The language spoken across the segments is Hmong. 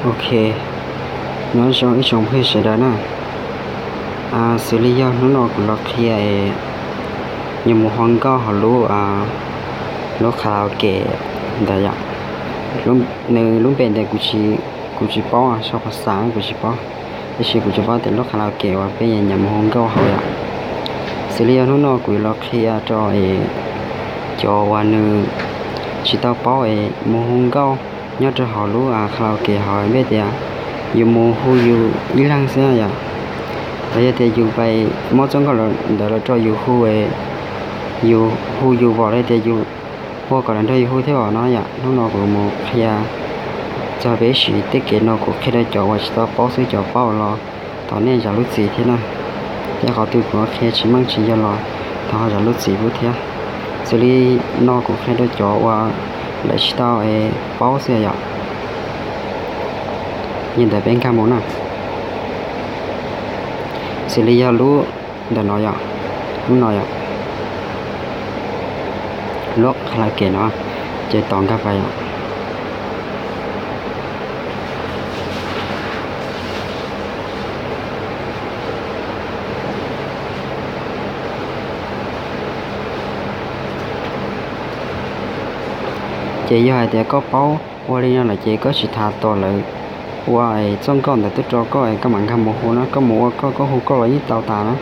Ok, nyob zoo ib tsoom phooj ywg sawv daws na. Xws li yog hnub no kuv los qhia es yus mus hu nkauj hauv lub, lub karaoke ntawd yom. Nws lub npe ntawd kuv tsis paub, sau phas xas kuv tsis paub, tab sis kuv tsis paub tias lub karaoke uas peb nyiam mus hu nkauj hauv yom. Xws li yog hnub no kuv los qhia rau es cov uas nws tsis tau paub es mus hu nkauj nyob rau hauv lub karaoke hauv npe tias yus mus hu yus ib leeg xwb yom. Los yog tias yus pais muab txoj nkauj ntawd los rau yus hu, yus hu yus vos los tias yus ua kom lawv nrog yus hu thiab os no yom. Hnub no kuv mus qhia txog peb siv tej kev no, kuv qhia rau cov uas tsis tau paub xwb, cov paub los thov nej zam lub txim thiab na. Thiab qhov twg kuv qhia tsis meej tsis yog los thov ho zam lub txim kuv thiab. Xws li no kuv qhia rau cov uas lawv tsis tau paub xwb yom. Yog ntawd peb nkag mus na. Xws li yog lub ntawm no yom, lub no yom, lub karaoke no, ces tos nkag pas yom. Ces yog hais tias koj paub ua li no lawm ces koj tsis tas tos lawv ua txoj nkauj ntawd tuaj rau koj es koj mam nkag mus hu na, koj mus ua koj, koj hu koj los yeej tau tas na.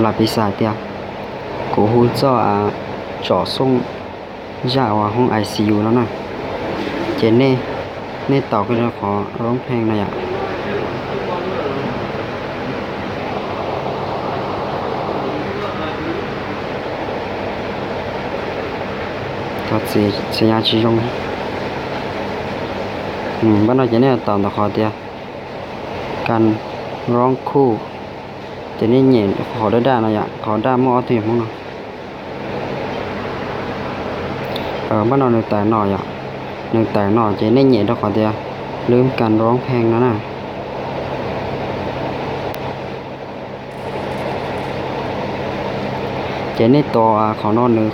Lam piv xam tias kuv hu txoj tsom xooj zaj uas hoob I C U no na, ces nej taus kiag rau qhov roob pheej no yom. Txhia yav tsis zoo. Npaj no ces nej taus ntawm qhov tias kan roob khu, ces nej nyem qhov daj daj no yom, qhov daj muaj ob tug yam hmoob no. Npaj no nws tawm no yom, nws tawm no ces nej nyem rau qhov tias lwb kan roob pheej no na. Ces nej tos qhov no nws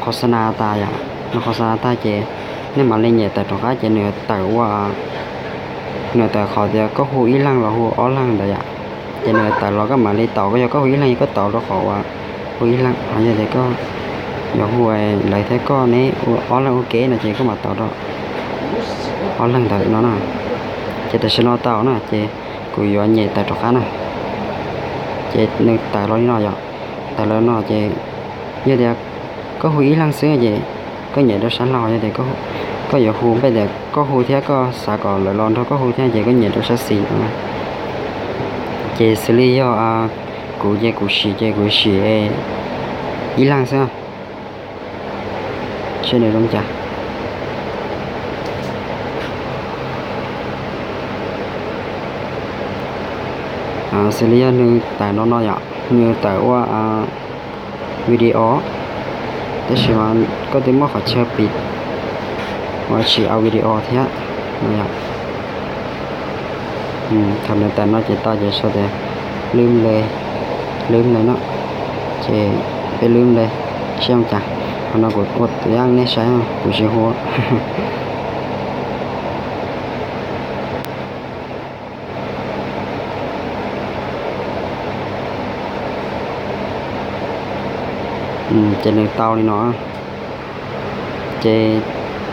qhov xa nas tas yom, nws qhov xa nas tag ces nej mam li nyem tawm rov qab ces nws tawm ua, nws tawm qhov tias koj hu ib leeg los hu ob leeg ntawd yom. Ces nws tawm los koj mam li taus, koj yog koj hu ib leeg koj taus rau qhov uas hu ib leeg, ho yog tias koj yuav hu lawv thiab koj neb ob leeg ua ke no ces koj mam taus rau ob leeg ntawd no na. Ces tam sim no tau na ces kuv yuav nyem tawm rov qab na. Ces nws tawm los li no yom, tawm los no ces yog tias koj hu ib leeg xwb ces koj nyem rau sab laug, yog tias koj yuav hu npaj tias koj hu thiab koj xav kom lawv los nrog koj hu thiab ces koj nyem rau sab xis no. Ces xws li yog kuv ces kuv sim ces kuv sim ib leeg xwb. Seb nws zoo cas. Xws li yog nws tawm no no yom, nws tawm ua video, tab sis mas koj twb muab qhov chaw pim ua tsis au video thiab no yom. Thaum nws tawm no ces tau ces sau tias lwb le, lwb le no, ces peb lwb le, seb zoo cas. Qhov no kuv ua tus yaj nej saib, kuv tsis hu. Ces nws tau li no, ces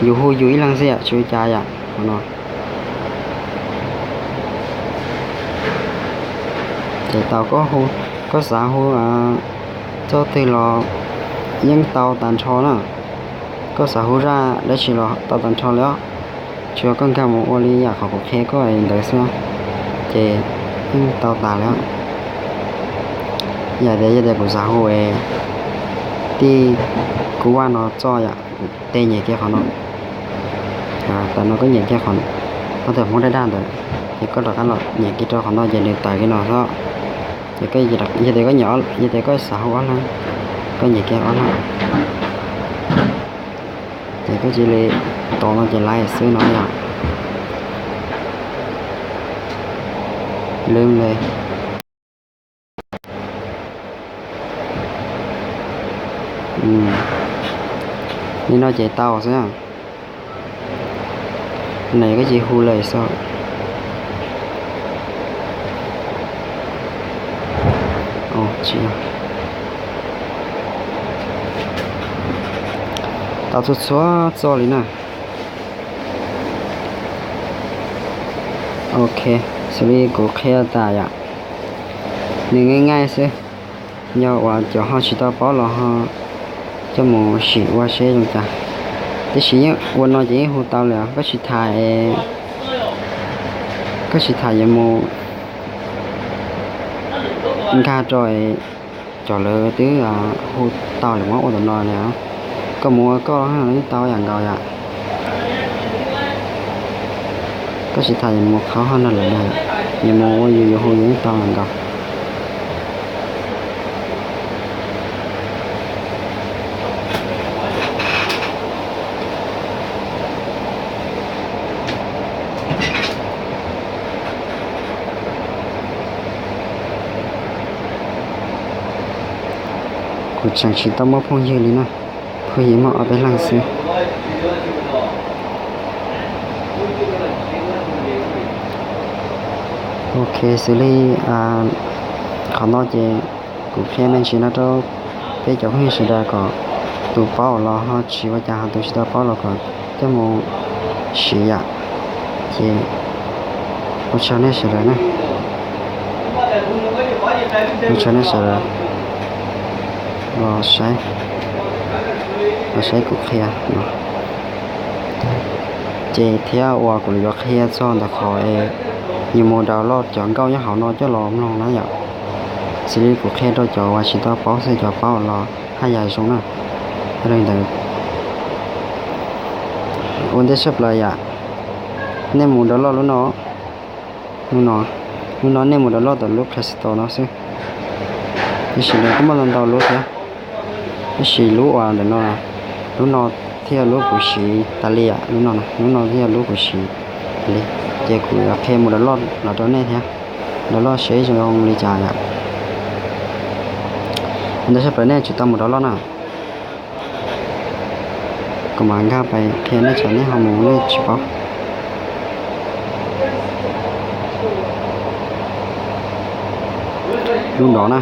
yus hu yus ib leeg xwb yom, tsis ua cas yom no. Ces tau, koj xav hu txoj twg los yeej tau tag nrho na. Koj xav hu zaj dab tsi los tau tag nrho li os. Tsuas koj nkag mus ua li yam qhov kuv qhia koj ntawd xwb, ces yeej tau tas li os. Yam tias, yog tias kuv xav hu es tij Kub Vaj no txoj yom, kuv tes nyem kiag qhov no. Tam no koj nyem kiag qhov no, ob tug hmoob daj daj ntawd, ces koj rov qab los nyem kiag rau qhov no ces nws tawm kiag no xwb. Ces yog tias koj nyem, yog tias koj xav hu ob leeg, koj nyem kiag ob leeg, ces koj cia li tos no ces laiv xwb no yom. Lwb le. Li no ces tau xwb. Nws koj cia hu lawm xwb. Tau txhua txhua txoj li na. Ok, xws li kuv qhia tas yom, nws nqaij nqaij xwb. Yog uas cov ho tsis tau paub los ho coj mus sim ua seb zoo cas. Tiam sis yeej ua no ces yeej hu tau lawm, koj tsis tham, koj tsis tham yuav mus nkag rau cov lawv twb hu tau lawm muab ua tom no li. Koj mus ua koj los yeej tau yam nkaus yom. Koj tsis tham yuav mus qhov ho nrog lawv dag, yuav mus ua yus yuav hu yus yeej tau yam nkaus. Kuv tseem tsis tau muaj phooj ywg li na, phooj ywg muaj ob peb leeg xwb. Ok, xws li qhov no ces kuv qhia me ntsis no rau peb cov phooj ywg sawv daws kom tus paub los ho tsis ua cas, ho tus tsis tau paub los kom coj mus siv yom. Ces ua tsaug nej sawv daws na, ua tsaug nej sawv daws los saib, los saib kuv qhia no. Ces thiab uas kuv yuav qhia txog ntawm qhov es yus mus download cov nkauj nyob hauv no coj los mloog na yom. Xws li kuv qhia rau cov uas tsis tau paub xwb, cov paub los haj yam zoo na. Yog li ntawd ua ntej tshaj plaws yom, nej mus download lub no, lub no, lub no nej mus download tom lub Play Store no xwb. Tiam sis nws kuj muaj ntau ntau lub thiab, tiam sis lub uas ntawm no, lub no thiaj yog lub kuv siv tas li, lub no, lub no thiaj yog lub kuv siv tas li. Ces kuv yuav qhia mus download los rau nej thiab, download seb zoo li cas yom. Ua ntej tshaj plaws nej tsis tau mus download na, kuv mam nkag pais qhia nej tsam nej ho mus nej tsis paub. Lub no na,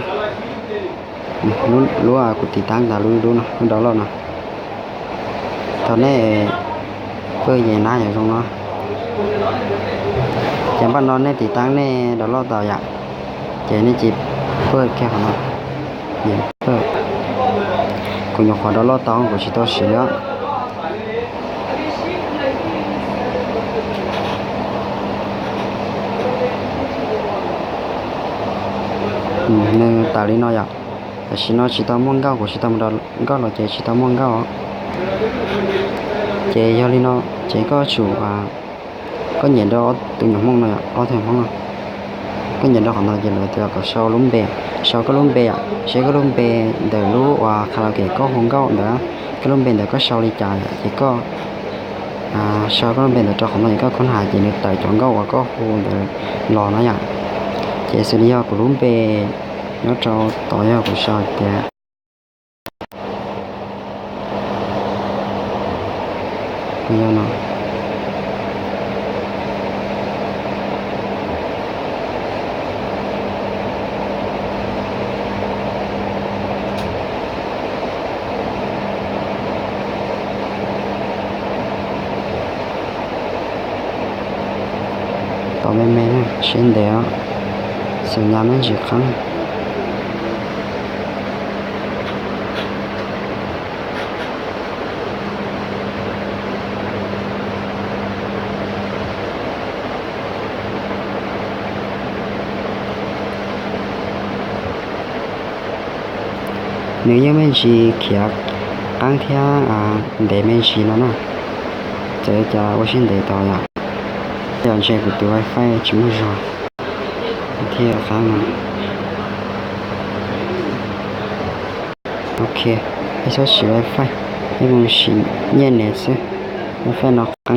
lub kuv tiv tab ntawd, lub, lub download no. Thaum nej pw ces nab yog zoo no. Ces npaj no nej tiv tab nej download tau yom, ces nej cia pw kiag qhov no. Kuv nyuam qhuav download tau kuv tsis tau siv li. Nws tawm li no yom. Tam sim no tsis tau muaj nkauj, kuv tsis tau mus download nkauj los ces tsis tau muaj nkauj. Ces yog li no, ces koj tsum, koj nias rau tus nyuam Hmoob no, ob tug Hmoob no. Koj nias rau qhov no ces lawv tias kom sau lub npe, sau koj lub npe, seb koj lub npe ntawm lub uas karaoke koj hu nkauj ntawd, koj lub npe ntawd koj sau li cas ces koj sau koj lub npe ntawd rau qhov no ces koj khub hais ces nws tawm cov nkauj uas koj hu ntawd los no yom. Ces xws li yog kuv lub npe nyob rau tod yog kuv sau tias Tos me me seb ntev os, xyov nyab me ntsis qeeb. Nws yeej me ntsis khiav qeeb thiab ntev me ntsis no na. Txawm cas ua siab ntev tau yom. Yog ntshe kuv tus wifi tsis muaj zog thiaj qeeb no. Ok, ib txhob siv wifi, ib mus siv nyiaj nes xwb. Wifi no qeeb.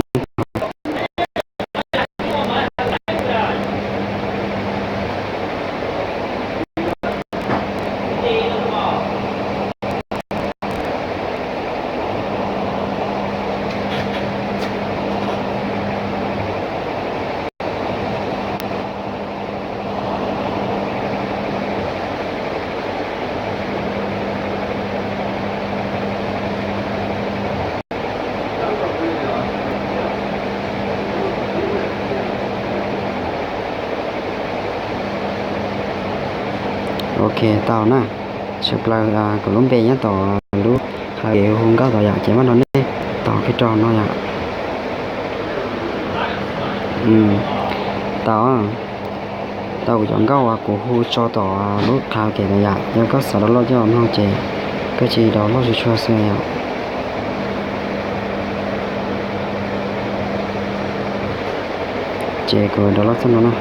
Tau na, tshwm plaws kuv lub npe nyob tom lub qhov kev hu nkauj tod yom, ces mam nrog nej tos kiag rau no yom. Tau, tau kuv cov nkauj uas kuv hu tso tom lub qhov kev tod yom, yog koj xav download coj mloog ces koj cia li download tsuag tsuag xwb yom. Ces kuv download txoj no na.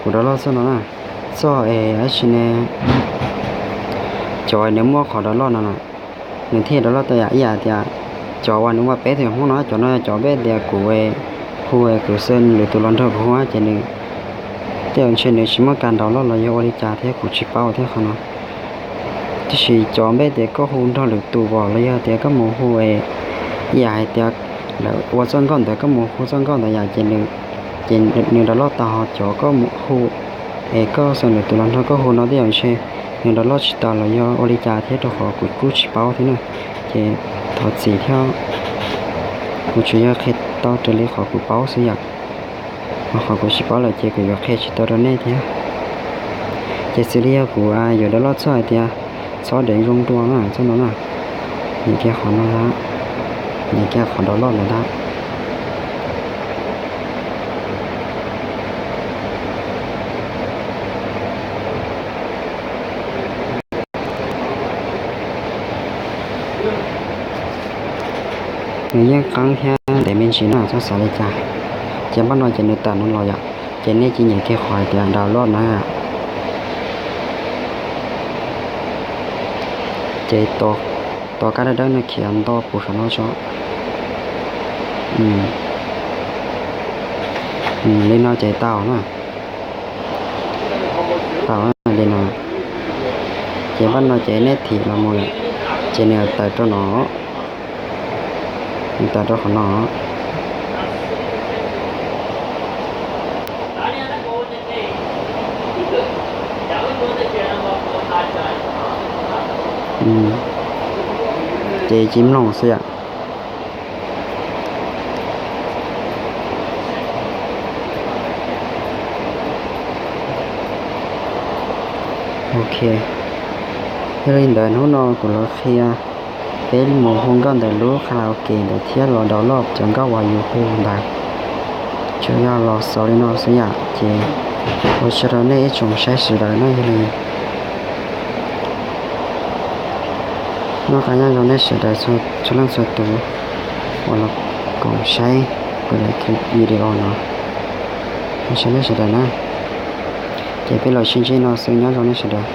Kuv download txoj no na, txoj es tab sis ne, cov nws muaj qhov download no na, nws thiaj download tau yam ib yam tias cov uas nws ua peb tus Hmoob no, cov no yog cov peb tias kuv hu, kuv xa lwm tus los nrog kuv hu ces nws tej zaum ntshe nws tsis muaj kas download los yog ua li cas thiab kuv tsis paub thiab qhov no. Tiam sis cov peb tias koj hu nrog lwm tus os los yog tias koj mus hu ib yam hais tias lawv ua txoj nkauj ntawd koj mus hu txoj nkauj ntawd yom, ces nws download tau, ho cov koj mus hu es koj xa lwm tus los nrog koj hu no tej zaum ntshe nws download tsis tau los yog ua li cas thiab rau qhov kuv kuj tsis paub thiab na. Ces thov txim thiab, kuv tsuas yog qhia tau raws li qhov kuv paub xwb yom. Ho qhov kuv tsis paub lawm ces kuv yuav qhia tsis tau rau nej thiab. Ces xws li yog kuv yuav download txoj hais tias txhob dev zoo dua na, txoj no na, nias kiag qhov no, nias kiag qhov download ntawd ntag. Nws yeej qeeb thiab ntev me ntsis na, txhob xav li cas. Ces npaj no ces nws tawm no los yom, ces nej cia li nias kiag qhov hais tias download na. Ces tos kab dawb dawb no khiav nto puv saum no tso. Li no ces tau na. Tau li no. Ces npaj no ces nej thim los mus, ces nws tawm rau no, nws tawm rau qhov no. Ces cia li mloog xwb yom. Ok, yog li ntawd hnub no kuv los qhia peb mus hu nkauj ntawm lub karaoke ntawd thiab los download cov nkauj uas yus hu ntawd. Tsuas yog los xaus li no xwb yom, ces ua tsaug rau nej ib tsoom saib sawv daws na. Yog li noj qab nyob zoo nej sawv daws txhua leej txhua tus uas los koom saib kuv daim clip video no. Ua tsaug nej sawv daws na. Ces peb los sib ntsib no xwb, nyob zoo nej sawv daws.